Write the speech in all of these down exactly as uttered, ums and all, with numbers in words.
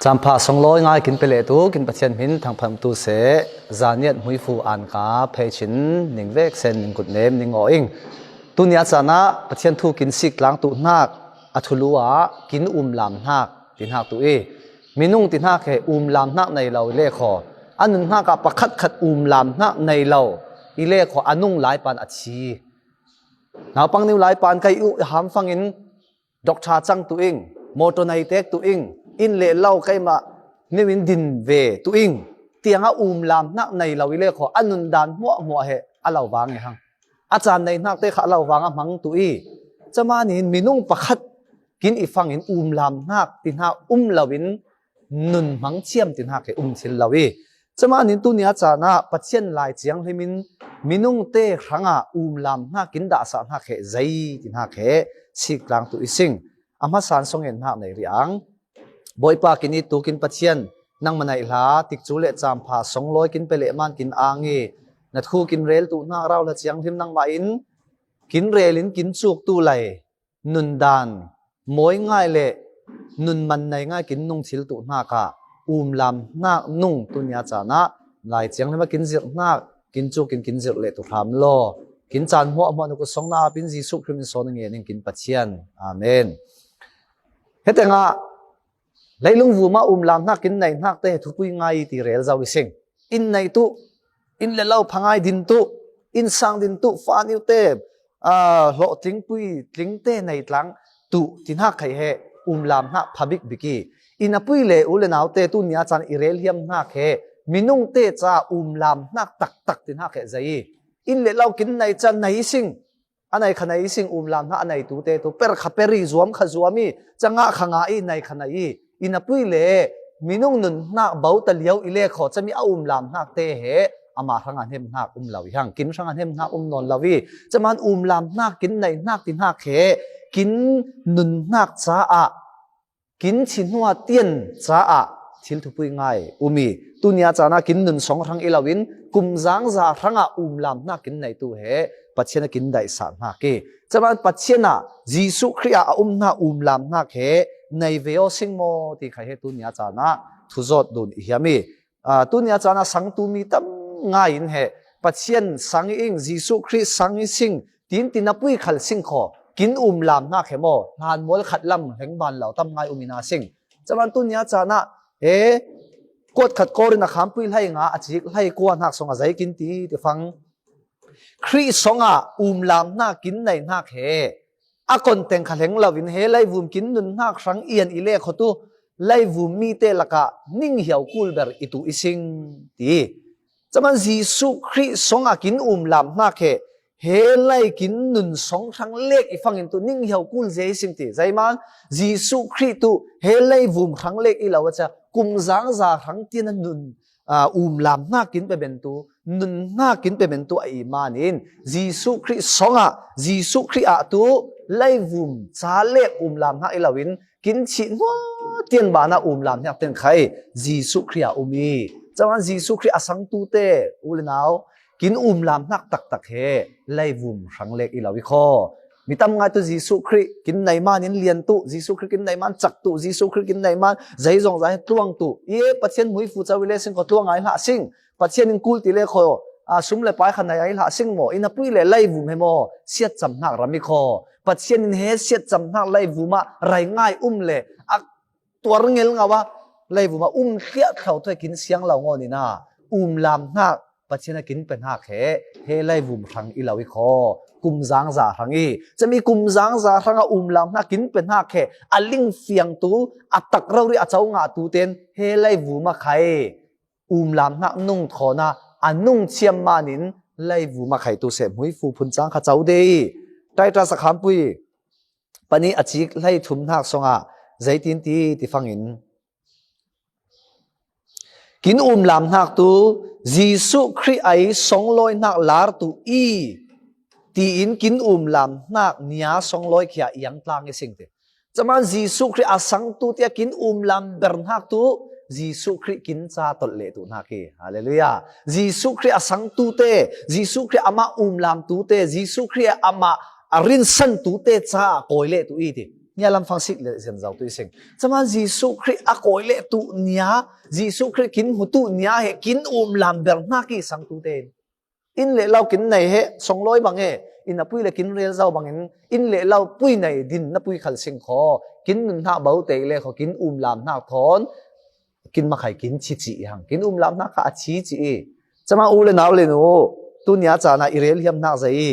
Champha songlawi ngai kin peleh tu kin Pathian hmin thangphamtu se, zaniat hmuifu anka phei chin ning vek sen ning kut nem ning aw ing. Tunia cana Pathian thu kin sik tlang tu hnak a thulu ah kin umlam hnak ti hnak tu i, minung ti hnak he umlam hnak nei lo i lekhaw, a nun hnak ah pakhat khat umlam hnak nei lo i lekhaw a nung laipan a thi. Naupang niu laipan kai uh hamfangin doctor cang tu ing, motor nei tek tu ing, inn le lo keimah niu in din ve tu ing, tiang a umlam hnak nei lo i lekhaw a nun dan hmuahhmuah he a lo vang e hang. A caan nei hnak te kha a lo vang a hmang tu i, camanin minung pakhat kin i fangin umlam hnak ti hnak um lo in nun hmang thiam ti hnak he um thil lo i, camanin tunia cana Pathian Lai Thianghlim in minung te hrangah umlam hnak kin dahsah hnak he zei ti hnak he sik tlang tu i sing. A hmasan song en hnak nei riang. Bawipa kin i tu kin Pathian, nangmah naih hla tikcu le champha songlawi kin peleh man kin ang i, na thu kin rel tu hnak rau hla thianghlim nangmah in kin rel in kin cuk tu lai, nun dan mawi ngai le nun man nei ngai kin nung thil tu hnak ah umlam hnak nung tunia cana Lai Thianghlim a kin zirh hnak kin cuk in kin zirh le tu hram law, kin caan hmuahhmuah nu kusongna apin Jesuh Khrih min sawn ngen in kin Pathian. Amen. Hetengah leilung vuma umlam hnak kin nei hnak te thupui ngai ti rel zo i sing. Inn nei tu, inn le lo phangai din tu, inn sang din tu, faniu te, aa, hlawh tlingpui tling te nei tlang tu ti hnak khai he umlam hnak pha bik bik i, inn a pui le u le nau te tunia cana i rel hiam hnak he minung te ca umlam hnak taktak ti hnak he zei i, inn le lo kin nei ca nei i sing. A nei kha nei i sing umlam hna a nei tu te tu per kha per i zuam kha zuam i cangah kha ngah i nei kha nei i, inn a pui le minung nun hnak bo ta lio i lekhaw cami a umlam hnak te he amah hrangah hnem hnak um lo i hang, kin hrangah hnem hnak um nawn lo i, caman umlam hnak kin nei hnak ti hnak he kin nun hnak caah kin thi hnuah tian caah thil thupui ngai um i, tunia cana kin nun song hrang i lo in, kum zangza hrangah umlam hnak kin nei tu he Pathian a kin daihsah hnak i, caman Pathian ah Jesuh Khrih ah a um hna umlam hnak he nei ve aw sing maw ti khai he tunia cana thuzawt dun i hiam i, aa, tunia cana sang tu mi tam ngai in he Pathian sang i ing, Jesuh Khrih sang i sing, tin tin a pui khal sing khaw kin umlam hnak he maw, hlan mual khat lam hleng ban lo tam ngai um ina sing. Caman tunia cana he kuat khat Korin a khampui hlei nga a cik hlei kua hnak song a zei kin ti ti fang. Khrih songah umlam hnak kin nei hnak he a kon teng kha hleng lo in he leivum kin nun hnak hrang ian i lekhaw tu leivum mi te lakah ning hiau kul ber i tu i sing ti. Caman Jesuh Khrih songah kin umlam hnak he he lei kin nun song hrang lek i fangin tu ning hiau kul zia i sing ti. Zeiman Jesuh Khrih tu he leivum hrang lek i lo a ca kum zangza hrang tian a nun, aa, umlam hnak kin pe ben tu, nun hnak kin pe ben tu a i manin Jesuh Khrih songah, Jesuh Khrih ah tu leivum ca lek umlam hnak i lo in kin thih hnuah tian banah umlam hnak ten khai Jesuh Khrih ah um i, caman Jesuh Khrih a sang tu te u le nau kin umlam hnak taktak he leivum hrang lek i lo i khaw. Mi tam ngai tu Jesuh Khrih kin nei man in lian tu, Jesuh Khrih kin nei man cak tu, Jesuh Khrih kin nei man zeizong zai tluang tu. I Pathian hmuifu co i le sing khaw tluang ngai hlah sing. Pathian in kul ti le khaw, a, sum le pai kha nei ai hlah sing maw. Inn a pui le leivum he maw siat cam hnak ram i khaw. Pathian in he siat cam hnak leivum ah rai ngai um le a tuar ngel ngau a leivum ah um thliah thlo tu he kin siang lo ngawn ina umlam hnak Pathian a kin pe hnak he he leivum hrang i lo i khaw. Kum zangza hrang i, cami kum zangza hrang a umlam hnak kin pe hnak he a ling fiang tu, a tak rori a co ngah tu ten he leivum a khai umlam hnak nung thawn a a nung thiam manin leivum a khai tu seh hmuifu phun cang kha co de i. Titus a khampui panih a cik hlei thum hnak songah zeitin ti ti fangin kin umlam hnak tu Jesuh Khrih ai songlawi hnak lar tu i tiin kin umlam hnak nia songlawi khia iang tlang i sing te. Caman Jesuh Khrih a sang tu tia kin umlam ber hnak tu Jesuh Khrih kin ca tolh leh tu hnak i. Halleluiah. Jesuh Khrih a sang tu te, Jesuh Khrih amah umlam tu te, Jesuh Khrih amah a rinsan tu te ca kawi leh tu i ti. Nia lam fang sik le zen zau tu i seng. Cama Jesu Khrih a koi le tu nia, Jesu Khrih kin mu tu nia he kin umlam ber hna ki sang tu ten. In le lau kin nei he, song loi bang he, in a pui le kin rel zau bangin, in le lau pui nei din na pui khal sing kho, kin nun hna bau tei le kho, kin umlam hna thon, kin makhai kin chi chi i hang, kin umlam hna kha a chi chi i. Cama u le nau le nu, tu nia cana i rel hiam hna zai i,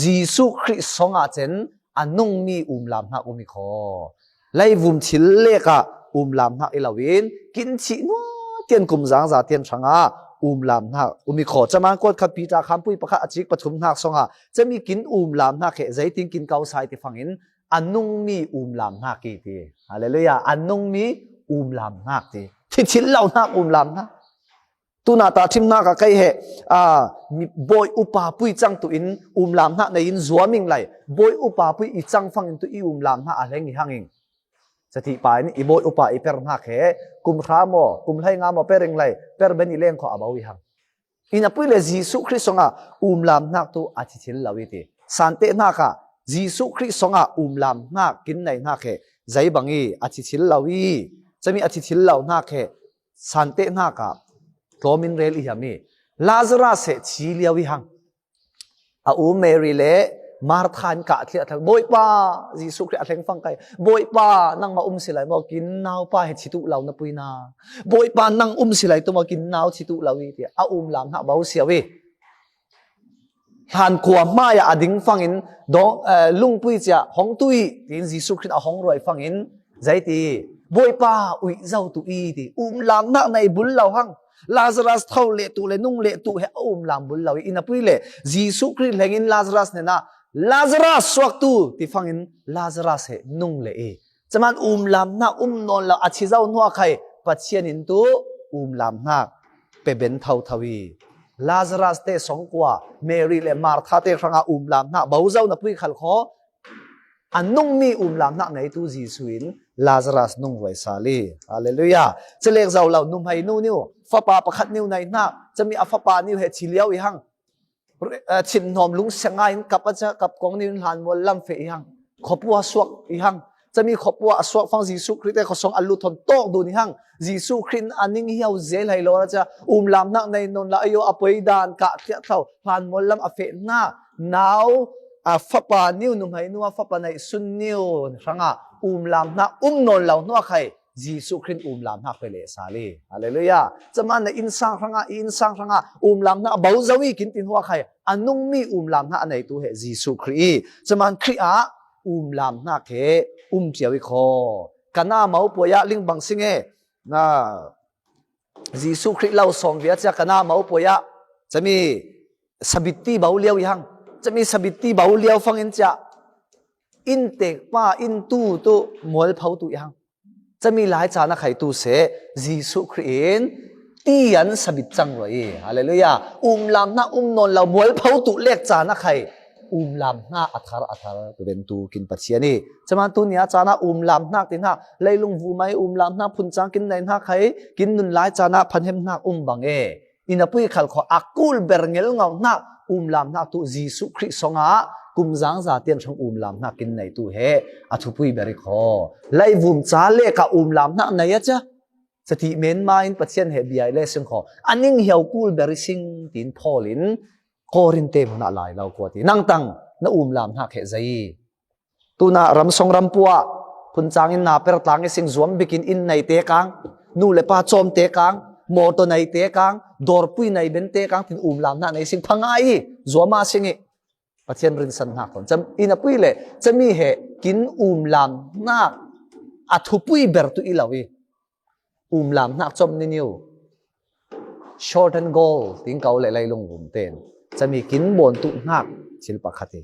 Jesu Khrih song ah cen, a nungmi umlam hna um i kho. Leivum thil lek ah umlam hna i lo in, kin thih nua tian kum zang za tian hrang ah umlam hna um i kho. Cama kuat khat Peter khampui pakhat a cik pathum hnak song ah, cami kin umlam hna khe, zeitin kin kau sai ti fangin, a nungmi umlam hna ki ti. Hallelujah. A nungmi umlam hna ti. Thithil lo hna umlam hna. Tuna ta thim hna ka kei he, a, mi, bawi upa pui cang tu in umlam hna nei in zuaming lai. Bawi upa pui i cang fangin tu i umlam hna a hleng i hanging. Cati pa in i bawi upa i per hna khe, kum hra maw, kum hlei nga maw, per ing lai, per ben i leng kho a bau i hang. In a pui le Jesu Khrih song ah umlam hnak tu a thithil lo i ti. Sante hna kha, Jesu Khrih song ah umlam hnak kin nei hna khe, zei bang i a thithil lo i. Cami a thithil lo hna khe, sante hna kha, tlawmin rel i hiam i. Lazarus he chi liau i hang. A u Mary le Martha in kah thliah thlang. Bawipa, Jesu Khrih a thleng fang kai. Bawipa, nangmah um si lai maw, kin naupa he chi tuh lo na pui na. Bawipa, nang um si lai tu maw, kin nau chi tuh lo i, tiah a umlam hna bau siau i. Hlan kua hmai ah a ding fangin, dong, eh, lungpui cia hong tu i, tiin Jesu Khrih a hong ruai fangin, zei ti, Bawipa, uih zo tu i, ti, umlam hnak nei bul lo hang. Lazarus tho le tu le nung le tu he a umlam bul lo i, in a pui le Jesu Khrih hlengin Lazarus hnenah, Lazarus suak tu, ti fangin Lazarus he nung le i. Caman umlam hnak um nawn lo a chi zo hnuah khai Pathian in tu umlam hnak pe ben thotho i. Lazarus te songkua Mary le Martha te hrangah umlam hnak bo zo na pui khal kho. A nungmi umlam hnak neitu Jesuh in Lazarus nung ruai sal i. Hallelujah. Calek zo lo nuhmei nu niu fapa pakhat niu nei hnak, cami a fapa niu he chi liau i hang. Re-, eh, thinhnawm lungsenga in kap a ca, kap kong nin hlanmual lam feh i hang. Khawpua suak i hang. Cami khawpua a suak fang Jesuh Khrih te khuasawng a lut hon tawk dun i hang. Jesuh Khrih in a ning hiau zel hai lo a ca. Umlam hnak nei nawn la ayo a poi dan kah thliah thlo. Hlanmual lam a feh hna. Nau a fapa niu nuhmei nu a fapa neih sun niu hrangah umlam hnak um nawn lo hnuah khai. Jesuh Khrih in umlam hnak pe leh sal i. Hallelujah. Caman na innsang hrangah, i innsang hrangah umlam hnak bo zo i kin tin hua khai. A nungmi umlam hnak a neitu he Jesuh Khrih i. Caman Khrih ah umlam hnak he um cio i kho. Kana mopuai ah ling bang sing e. Na Jesuh Khrih lo sawm via cia kana mopuai ah. Cami sabitti bo liau i hang. Cami sabitti bo liau fangin cia. Inntek pa, inn tu tu mualpho tu i hang. Cami lai caan a khaitu seh, Jesuh Khrih in tian sabit cang ruai i. Hallelujah. Umlam hnak um nawn lo mualpho tu lek caan a khai. Umlam hnak a thar, a thar, tu ben tu kin Pathian i. Caman tu nia caan a umlam hnak ti hnak, leilung vumai umlam hnak phun cang kin nei hnak khai, kin nun lai caan a phanhem hnak um bang e. Inn a pui khal kho a kul ber ngel ngau hnak, umlam hnak tu Jesuh Khrih song ah, kum zang za tian hrang umlam hnak kin nei tu he, a thupui ber i kho. Leivum ca le ka umlam hnak nei a cia. Cati men ma in Pathian he biai le sing kho. A ning hiau kul ber i sing tin Paul in Korin te hmun ah lai lo kua ti. Nang tang na umlam hnak he zei. Tuna ramsong rampuah, phun cangin na per tlang i sing zuam bikin inn nei te kang, nu le pa cawm te kang, mawtaw nei te kang, dawrpui nei ben te kang, tin umlam hnak nei sing phangai i, zuam a sing i, Pathian rinsan hnak khon. Cam, inn a pui le, cami he, kin umlam hnak, a thupui ber tu i lo i. Umlam hnak com ni niu. Short and goal, ting kau le leilung vum ten. Cami kin bawn tu hnak, thil pakhat i.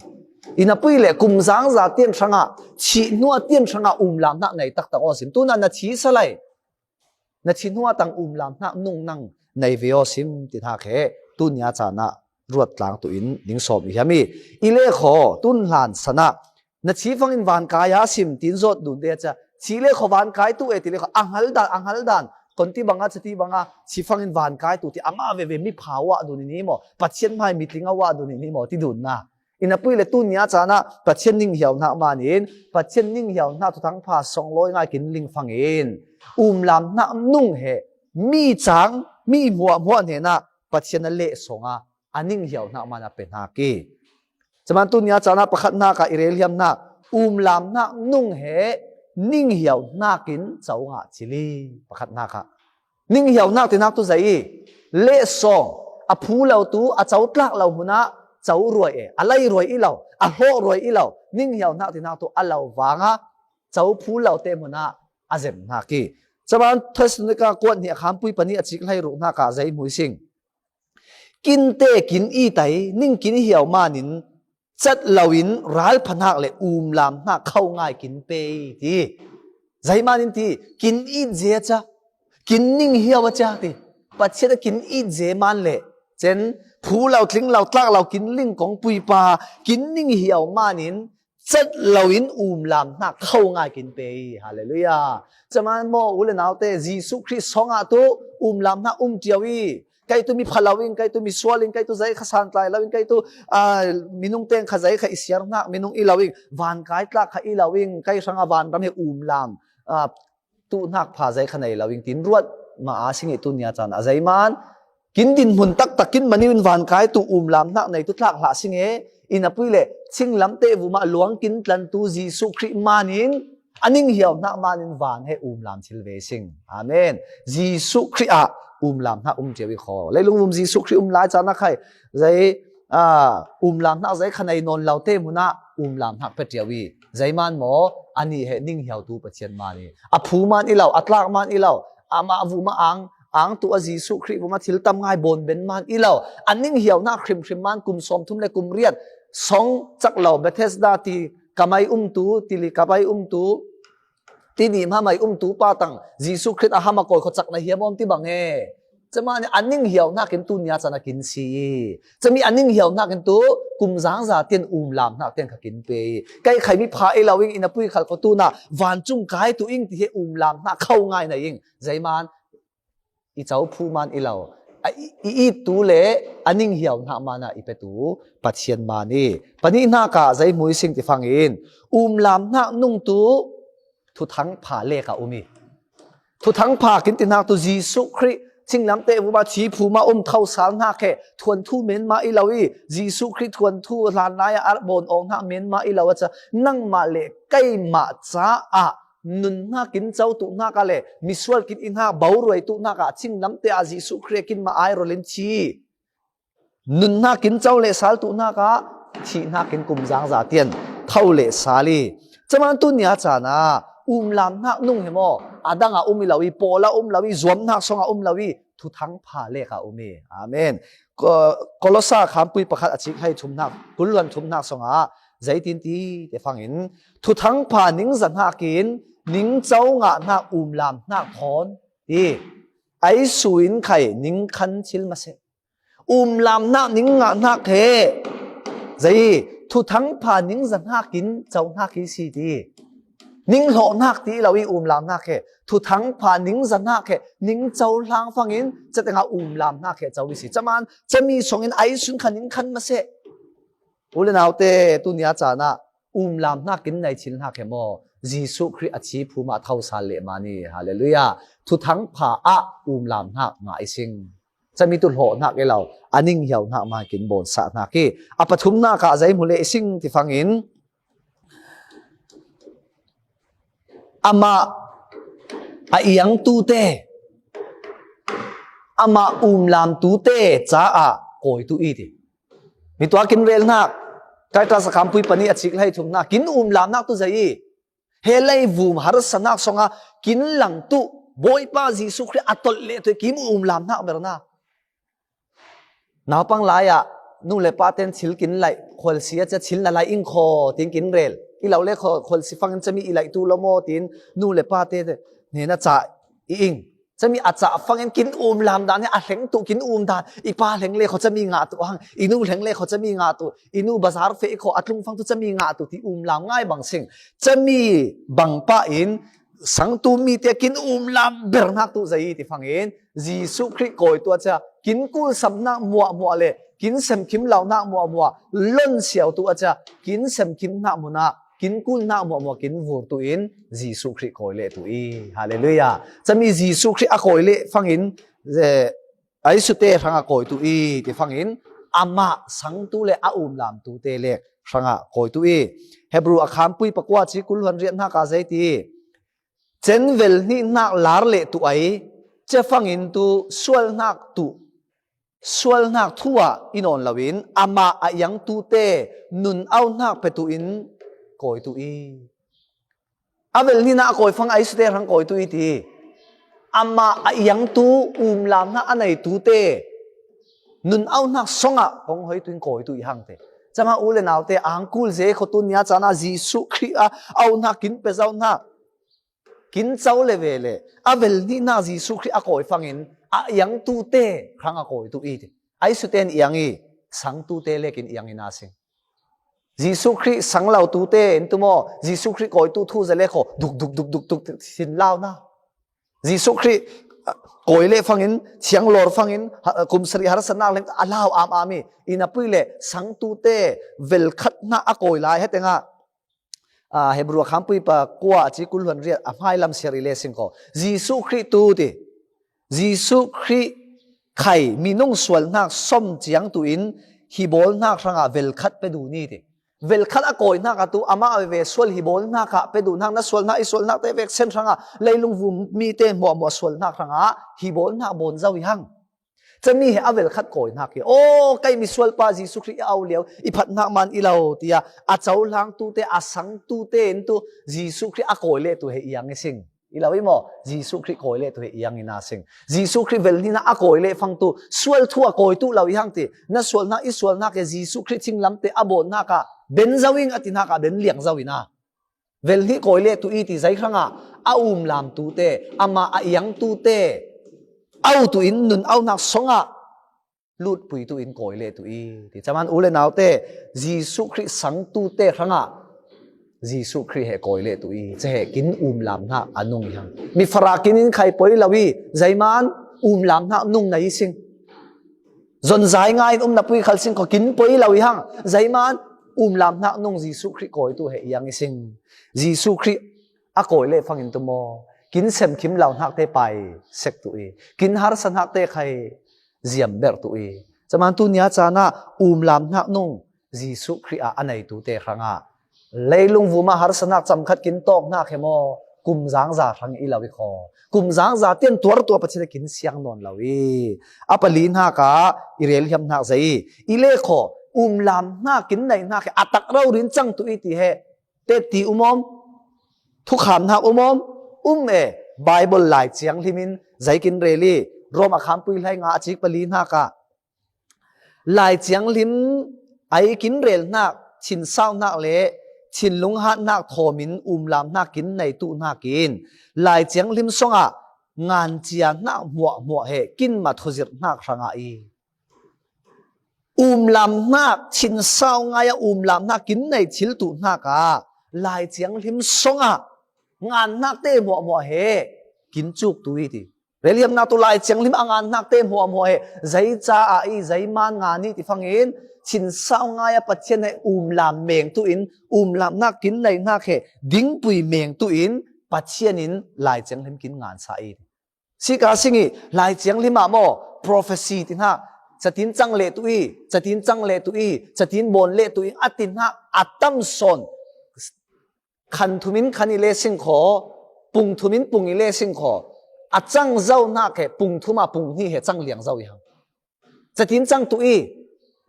Inn a pui le kum zang za tian hrangah, chih hnua tian hrangah umlam hnak nei taktak aw sim. Tuna na chi sa lai. Na chi hnua tang umlam hnak nung nang nei ve aw sim, ti hnak he. Tunia caan ah ruat tlang tu in ning sawm i hiam i. I le kho, tun hlan sanah. Na chi fangin vankai a sim tin zawt dun te a cia. Chi le kho vankai tu e ti le kho a hngal dan, a hngal dan. Kon ti banga, cati banga, chi fangin vankai tu ti amah veve mi pha uah dun i ni maw. Pathian hmai mitling a uah dun i ni maw, ti dun na. Ina pui le tu nia cana Pathian ning hiau hnak manin, Pathian ning hiau hnak thuthang pha song lawi ngai kin ling fangin, umlam hnak nung he, mi cang, mi muah muah hnena Pathian a leh songa, a ning hiau hnak mana pe hnak i. Caman tu nia cana pakhat hnak ah i rel hiam hnak, umlam hnak nung he, ning hiau hnakin co ngah cili pakhat hnak ah. Ning hiau hnak ti hnak tu zei i, leh song, a phu lo tu, a co tlak lo hmun ah, co ruai e, a lei ruai i lo, a hlawh ruai i lo, ning hiau hnak ti hnak tu a lo vanga, co phu lo te hmun ah, a zem hnak i. Caman Thessalonika kuat hnih a khampui pani a cik hlei ruh hnak ah zei hmui sing. Kinte kin i tai, ning kin hiau manin, cat loin ral pha hnak le umlam hnak kho ngai kin pe i ti. Zei manin ti, kin it ze a ca, kin ning hiau a ca ti. Pathian a kin it ze man le, cen phu lo, tling lo, tlak lo, kin ling kong pui pa, kin ning hiau manin, cat loin umlam hnak kho ngai kin pe i. Hallelujah. Caman maw u le naute, Jesuh Khrih song ah tu umlam hnak um cio i. Kei tu mi pha lo ing, kei tu mi sual ing, kei tu zei kha santlai lo ing, kei tu, ah, minung teng kha zei kha i siar hnak, minung i lo ing, van kai tlak kha i lo ing, kei hrang a van ram he umlam, ah, tu hnak pha zei kha nei lo ing, tin ruat ma a sing i tu nia cana zei man. Kin din hmun taktak kin mani in van kai tu umlam hnak nei tu tlak hlah sing e, ina pui le, chinglam te vuma luang kin tlan tu Jesuh Khrih manin, a ning hiau hnak manin van he umlam thil ve sing. Amen. Jesuh Khrih ah umlam hnak um cio i kho. Leilung vum Jesuh Khrih um lai cana khai, zei, ah, umlam hnak zei kha nei nawn lo te hmun ah umlam hnak pe cio i. Zei man maw, a nih he ning hiau tu Pathian man i. A phu man i lo, a tlak man i lo, amah vuma ang, ang tu a Jesuh Khrih vuma thil tam ngai bawn ben man i lo. A ning hiau hnak hrim hrim man kum sawm thum le kum riat. Song cak lo Bethesda ti ka mai um tu, tili ka mai um tu, tini hma mai um tu pa tang, Jesuh Khrih a hama kawi kho cak na hiam om ti bang e. Cama ni a ning hiau hnakin tu nia cana kin si i. Cami a ning hiau hnakin tu kum zangza tian umlam hnak tian kha kin pe i. Kei khai mi pha i lo ing, ina pui khal ko tu na, vancung kai tu ing ti he umlam hnak kho ngai na ing. Zeiman, i co phu man i lo. A i, i it tu le a ning hiau hnak man a i pe tu Pathian man i. Panih hnak ah zei hmui sing ti fangin, umlam hnak nung tu thuthang pha lek a um i. Thuthang pha kin ti hnak tu Jesuh Khrih, chinglam te vuma thi phuma um thosal hnak he, thuanthu menma i lo i, Jesuh Khrih thuanthu hlan lai ah a bawn awng hnak menma i lo a ca, nangmah le keimah caah nun hnak kin co tu hnak ah le, misual kin i hnak, boruai tu hnak ah, chinglam te ah Jesuh Khrih kin ma ai rol in thi. Nun hnak kin co le sal tu hnak ah, thih hnak kin kum zangza tian tho le sal i. Caman tu nia cana, umlam hnak nung he maw, a dang a um i lo i, pawl a um lo i, zuam hnak song a um lo i, thuthang pha lek a um i. Amen. Ko-, Kolosa khampui pakhat a cik hlei thum hnak, kul luan thum hnak song ah, zeitin ti te fangin, thuthang pha ning za hnakin, ning co ngah hnak umlam hnak thawn i. Ai su in khai ning khan thil ma se. Umlam hnak ning ngah hnak he. Zei, thuthang pha ning za hnakin co hnak i si ti. Ning hlawh hnak ti lo i umlam hnak he. Thuthang pha ning za hnak he. Ning co hlang fangin, cateng ah umlam hnak he co i si. Caman, cami song in ai su in khan ning khan ma se. U le naute, tu nia cana, umlam hnakin nei thil hnak he maw, Jesuh Khrih a thi phuma a thosal le man i. Hallelujah. Thuthang pha ah umlam hnak ngah i sing. Cami tu hlawh hnak i lo, a ning hiau hnak man kin bawn sah hnak i. A pathum hnak ah zei hmu le i sing ti fangin, amah a iang tu te, amah umlam tu te caah kawi tu i ti. Mi tua kin rel hnak, Titus a khampui panih a cik hlei thum hnak, kin umlam hnak tu zei i. He leivum harsa hnak song ah kin lang tu, Bawipa Jesuh Khrih a tolh le tu i kim umlam hnak ber hna. Naupang lai ah, nu le pa ten thil kin laih, khualsi a cia thil na laih ing kho, tin kin rel. I lo le kho, khualsi fangin cami i laih tu lo maw, tin nu le pa te hnena ca i ing. Cami a cah fangin kin umlam dan hi a hleng tu kin um dan. I pa hleng le kho cami ngah tu hang, i nu hleng le kho cami ngah tu, i nu bazar feh kho a tlung fang tu cami ngah tu ti umlam ngai bang sing. Cami bang pah in sang tu mi te kin umlam ber hnak tu zei ti fangin Jesuh Khrih kawi tu a cia kin kulsam hnak muahmuah le kin semkhim lauhnak muahmuah lon siautu a cia, kin semkhimnak munah kin kulhnak muahmuah kin vurtu in Jesuh Khrih kawi lehtu i. Halleluiah. Cami Jesuh Khrih a kawi leh fangin, eh, Aisute hrangah kawitu i ti fangin, amah sangtu le a umlamtute le hrangah kawitu i. Hebru a khampui pakua ci kulhuan riat hnak a zei ti. Cen vel hnihnak lar leh tu ai, cia fangin tu sualhnak tu, sualhnak thu ah i nawn loin, amah a iangtute nun auhnak petu in kawitu i. A vel hnihnak a kawi fang Aisute hrang kawitu i ti. Amah a iangtu umlamhnak a neitute nun auhnak songah kong hoitu in kawitu i hangte. Cama u le naute angkul ze khotun nia cana Jesuh Khrih a auhnak kin pezauhnak kin co le ve le a vel hnihnak Jesuh Khrih a kawi fangin a iangtute hrang a kawitu i ti. Aisute in iang i, sangtute le kin iang i na sing. Jesuh Khrih sang lo tute in tu maw, Jesuh Khrih kawitu thu zale kho, duk, duk, duk, duk, duk, sin lau na. Jesuh Khrih, ah, kawi le fangin, thianglor fangin, ha, kum sari harsanak leng a lau am am i, i na pui le, sangtute, vel khat hna a kawi lai, hetengah, ah, Hebru a khampui pakua a ci kulhuan riat a hmai lam siar i le sing kho. Jesuh Khrih tu ti. Jesuh Khrih khai minung sualhnak som ciang tu in hi bawlhnak hrangah vel khat pe duh ni ti. Vel khat a kawi hnak a tu amah veve sual hi bawlhnak ah pe duh hnak na sualhnak i sualhnak te vek sen hrangah leilung vum mite hmuahhmuah sualhnak hrangah hi bawlhnak bawn zo i hang. Cami he a vel khat kawi hnak hi. Aw, kei misual pa Jesuh Khrih i au lio, i phatnak man i lo, tiah a cohlang tute, a sang tute in tu Jesuh Khrih a kawi le tu he iang i sing. I lo i maw, Jesuh Khrih kawi le tu he iang i na sing. Jesuh Khrih vel hnihnak a kawi le fang tu, sual thu a kawi tu lo i hang ti, na sualhnak, i sualhnak he Jesuh Khrih thinglamte a bawlhnak ah, ben zo ing a ti hnak ah, ben liang zo i na. Vel hnih kawi le tu i ti zei hrangah a umlamtute, amah a iangtute, autu in nun auhnak songah lutpui tu in kawi le tu i ti. Caman u le naute, Jesuh Khrih sangtute hrangah Jesuh Khrih he kawi le tu i. Cehe kin umlamhnak a nung i hang. Mi farah kin in khai poi lo i, zeiman umlamhnak nung na i sing. Zonzai ngai in um na pui khal sing kho kin poi lo i hang. Zeiman umlamhnak nung Jesuh Khrih kawitu he iang i sing. Jesuh Khrih a kawi le fangin tu maw, kin semkhim lauhnak te pai sek tu i. Kin harsa hnak te khai ziam ber tu i. Caman tu nia cana umlamhnak nung Jesuh Khrih a a neitu te hrangah leilung vuma harsanak camkhat kin tawk hna khe maw, kum zangza hrang i lo i kho. Kum zangza tian tuartua Pathian a kin siang nawn lo i. A pali hnak ah i rel hiam hnak zei i. I le kho, umlam hnak kin nei hnak he a tak rori in cang tu i ti he. Te ti um om, thukham hnak um om, um e, Bible Lai Ciang hlim in zei kin rel i. Rom a khampui hlei nga a cik pali hnak ah Lai Ciang hlim ai kin rel hnak, thinsau hnak le thinlung hat hnak thawm in umlam hnak kin nei tu hnak in Lai Ciang hlim songah ngan cia hnak hmuahhmuah he kin ma thuzirh hnak hrangah i. Umlam hnak, thinsau ngai a umlam hnak kin nei thil tu hnak ah Lai Ciang hlim songah ngan hnak te hmuahhmuah he kin cuk tu i ti. Rel hiam hnak tu Lai Ciang hlim a ngan hnak te hmuahhmuah he zei caah i, zeiman ngan i ti fangin, thinsau ngai a Pathian he umlam meng tu in, umlam hnak kin nei hnak he dingpui meng tu in, Pathian in Lai Ciang hlim kin ngan sa i ti. Sika sing i, Lai Ciang hlim ah maw, prophecy ti hnak, catin cang le tu i, catin cang le tu i, catin bawn le tu i, a ti hnak a tam sawn. Khan thum in khan i le sing kho, pung thum in pung i le sing kho, a cang zo hnak he pung thum a pung hnih he cang liang zo i hang. Catin cang tu i,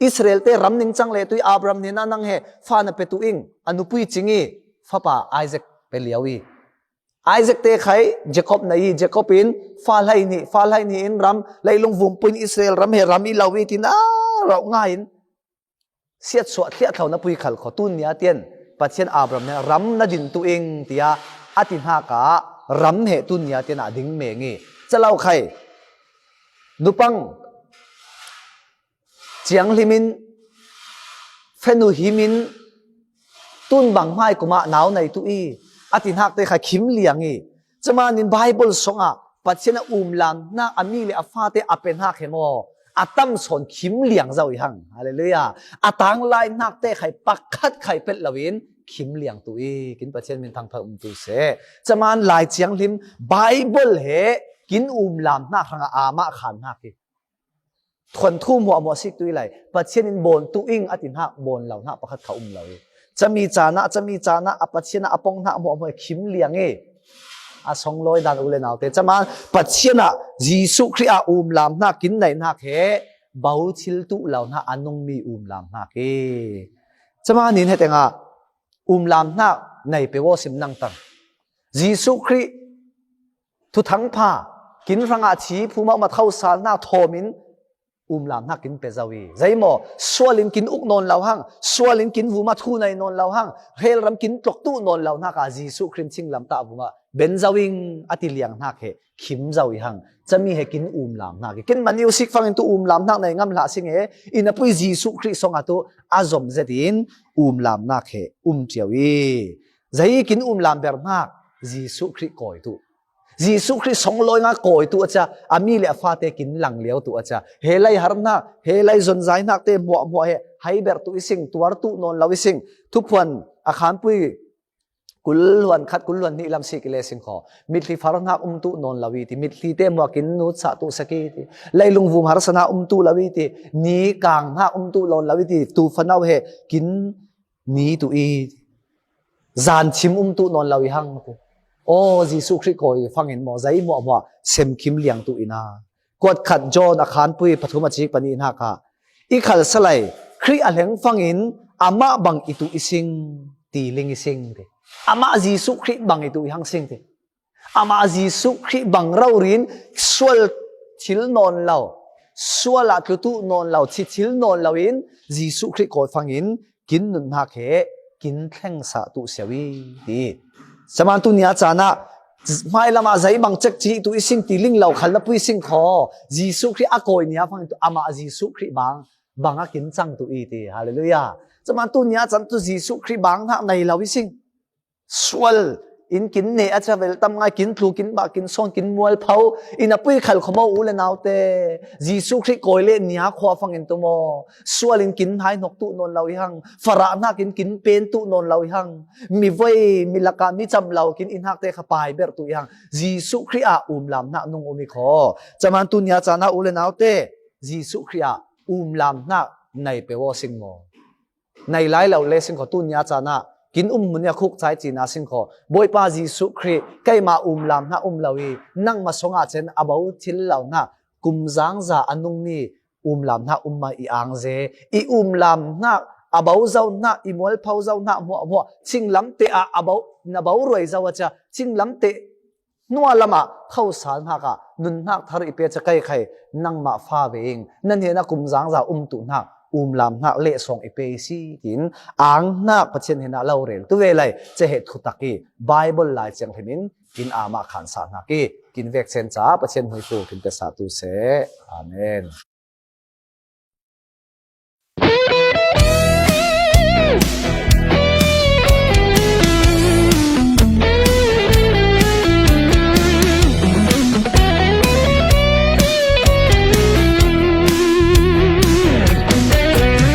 Israel te ram ning cang le tu i, Abraham hnenah nang he fa na pe tu ing, a nupui cing i, fapa Isaac pe lio i. Isaac te khai Jacob na i, Jacob in fa hlei hnih, fa hlei hnih in ram, leilung vumpuin Israel ram he ram i lo i tin a rauh ngai in, siatsuah thliahthlo na pui khal kho, tun nia tian Pathian Abraham nih ram na din tu ing, tiah a ti hnak ah ram he tun nia tian a ding meng i, calo khai nupang ciang hlim in, fenu him in, tun bang hmai kum ah nau nei tu i, a ti hnak te kha khim liang i. Caman in Bible song ah Pathian a umlam hnak a mi le a fate a pe hnak he maw, a tam sawn khim liang zo i hang. Halleluiah. A tang lai nakte khai pakhat khai pet loin khim liang tu i, kin Pathian min thangphak um tu seh. Caman Lai Thianghlim Bible he kin umlam hnak hrangah amah khan hnak hi. Thuanthu hmuahhmuah sik tu i lai, Pathian in bawn tu ing a ti hnak, bawn lo hnak pakhat kha um lo i. Cami canah, cami canah, a Pathian ah a pong hnak hmuahhmuah khim liang i. A songlawi dan u le naute. Caman Pathian ah Jesuh Khrih ah umlam hnak, kin nei hnak he, bo thil tuh lo hnak, a nungmi umlam hnak i. Caman in hetengah umlam hnak nei pe aw sim nang tang. Jesuh Khrih thuthangpha, kin hrangah thi phumah matho sal hnak thawm in umlam hnak kin pe zo i. Zei maw, sual in kin uk nawn lo hang, sual in kin vumah thu nei nawn lo hang, hell ram kin tlok tuh nawn lo hnak a Jesuh Khrih in thinglamtah vumah ben zo ing a ti liang hnak he khim zo i hang. Cami he kin umlam hnak i. Kin mani u sik fangin tu umlam hnak nei ngam hlah sing he, i napui Jesuh Khrih song a tu a zom zetin umlam hnak he um cio i. Zei kin umlam ber hnak, Jesuh Khrih kawi tu. Jesuh Khrih songlawi nga kawi tu a cia, a mi le a fate kin lang liau tu a cia. He lai har hnak, he lai zonzai hnak te hmuahhmuah he, hai ber tu i sing, tuar tu nawn lo i sing. Thuphuan a khanpui kul hluan khat, kul hluan hnih lam sik i le sing kho. Mitthli far hnak um tu nawn lo i ti, mitthli te hmuah kin nut sah tu sak i ti. Leilung vum harsa hnak um tu lo i ti, ni kang hnak um tu nawn lo i ti, tu fanau he kin ni tu i, zan chim um tu nawn lo i hang ti. Aw, Jesuh Khrih kawi fangin maw, zei hmuahhmuah sem khim liang tu i na. Kuat khat John a khanpui pathum a cik panih hnak ah, i khalsa lai, Khrih a hleng fangin amah bang i tu i sing, ti ling i sing ti. Amah Jesuh Khrih bang i tu i hang sing ti. Amah Jesuh Khrih bang rori in sual thil nawn lo, sual ah tlu tuh nawn lo, thi thil nawn lo in Jesuh Khrih kawi fangin kin nunhnak he kin thleng sah tuh sia i ti. Caman tu nia caan ah hmailam ah zei bang cek cih tuh i sing ti ling lo khal na pui sing kho. Jesuh Khrih a kawi nia fangin tu amah Jesuh Khrih bang, bang a kin cang tuh i ti. Halleluiah. Caman tu nia caan tu Jesuh Khrih bang hnak nei lo i sing. Sual in kin neh a cia vel tam ngai, kin tlu, kin bah, kin sawn, kin mualpho, i na pui khal kho maw u le naute. Jesuh Khrih kawi le nia khua fangin tu maw. Sual in kin hai hnok tuh nawn lo i hang. Farah hnak in kin pen tuh nawn lo i hang. Mi voi, mi lakah mi cam lo kin i hnak te kha pai ber tuh i hang. Jesuh Khrih ah umlam hnak nung um i kho. Caman tu nia caan ah u le naute. Jesuh Khrih ah umlam hnak nei pe aw sing maw. Nei lai lo le sing kho, tu nia caan ah kin um hmun i a khuk cai cina sing kho. Bawipa Jesuh Khrih, keimah umlam hnak um lo i, nangmah song ah cen a bo thil lo hnak, kum zangza a nungmi umlam hnak um mah i ang ze, i umlam hnak, a bo zo hnak, i mualpho zo hnak hmuahhmuah, cinglam te ah a bo, na bo ruai zo a cia, cinglam te hnualam ah khosal hnak ah nunhnak thar i pe cia kei khai nangmah fa ve ing, na hnenah kum zangza um tuh hnak, umlam hnak lehsawng i pe i si, tiin ang hnak Pathian hnenah lo rel tu ve lai, cia he thutak i Bible Lai Thianghlim in kin amah khan sah hnak i, kin vek cen caah Pathian hmuitu kin pe sah tu seh. Amen.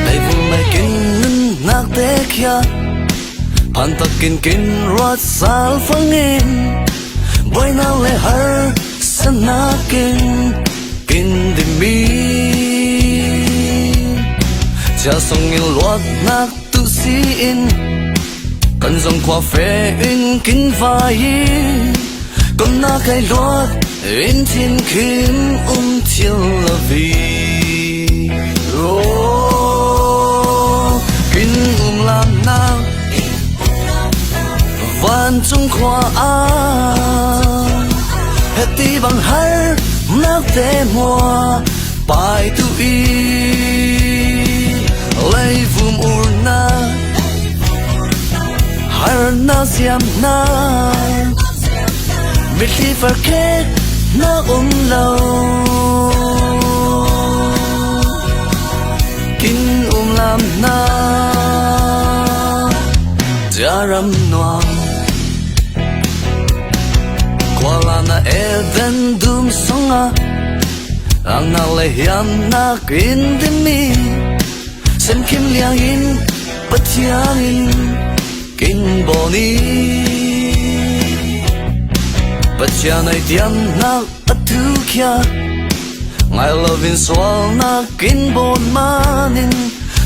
Leivum ah kin nunhnak te khia, phantak in kin ruat sal fangin, buainak le harsanak in kin dimi. Cia song in luatnak tu si in, kan zong khua fe in kin vai i, kan na kai luat in thin khim um thil lo vi. Oh, kin umlam hnak vancung khua ah, heti bang harnak te hmua pai tu i, leivum urnak, harnak ziamnak, mitthli farkheknak um lo. Kin umlam hnak, cia ram nuam, khualana Eden dum song ah, Angnak le hiamnak in dinmi, semkhim liangin Pathian in kin bawn hi. Pathian ei diamnak a thukhia, ngai loin sualnak kin bawn manin,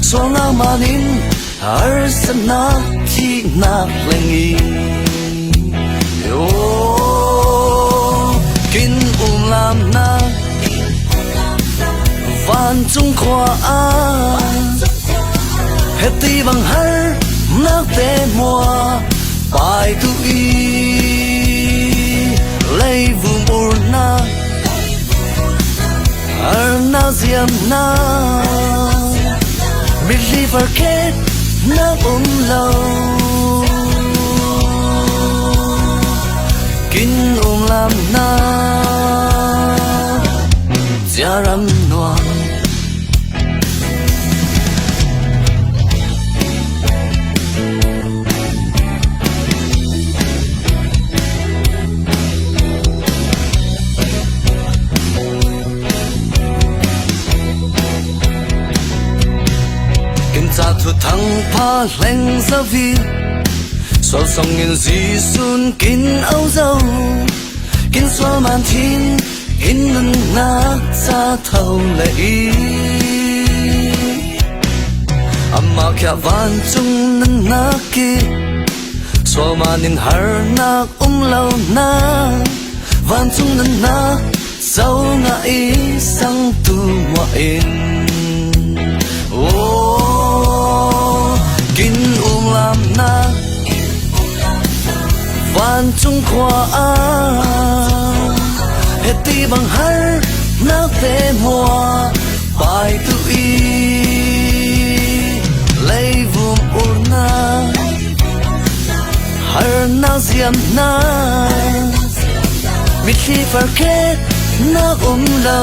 sualnak manin harsatnak thihnak leng hi. Yo, kin umlamna vancung khua ah, heti bang harnak te mua pai tu i, leivum urna, harna ziamna, mitli farkhet nak um lo. Kin umlamna ziaram nuam. Kin ca thuthang pha hleng zavi, sual songin Jesu'n kin au zo. Kin sual man thin in nunnak ca tho le i, ama khia vancung nunnak i, sual manin harnak um lo na, vancung nunnak zo ngah i sang tu muah in. Oh, kin umlamna vancung khua ah, heti bang harnak te mua pai tu i, leivum urna, harnak ziamna, mitli farkhet nak um lo.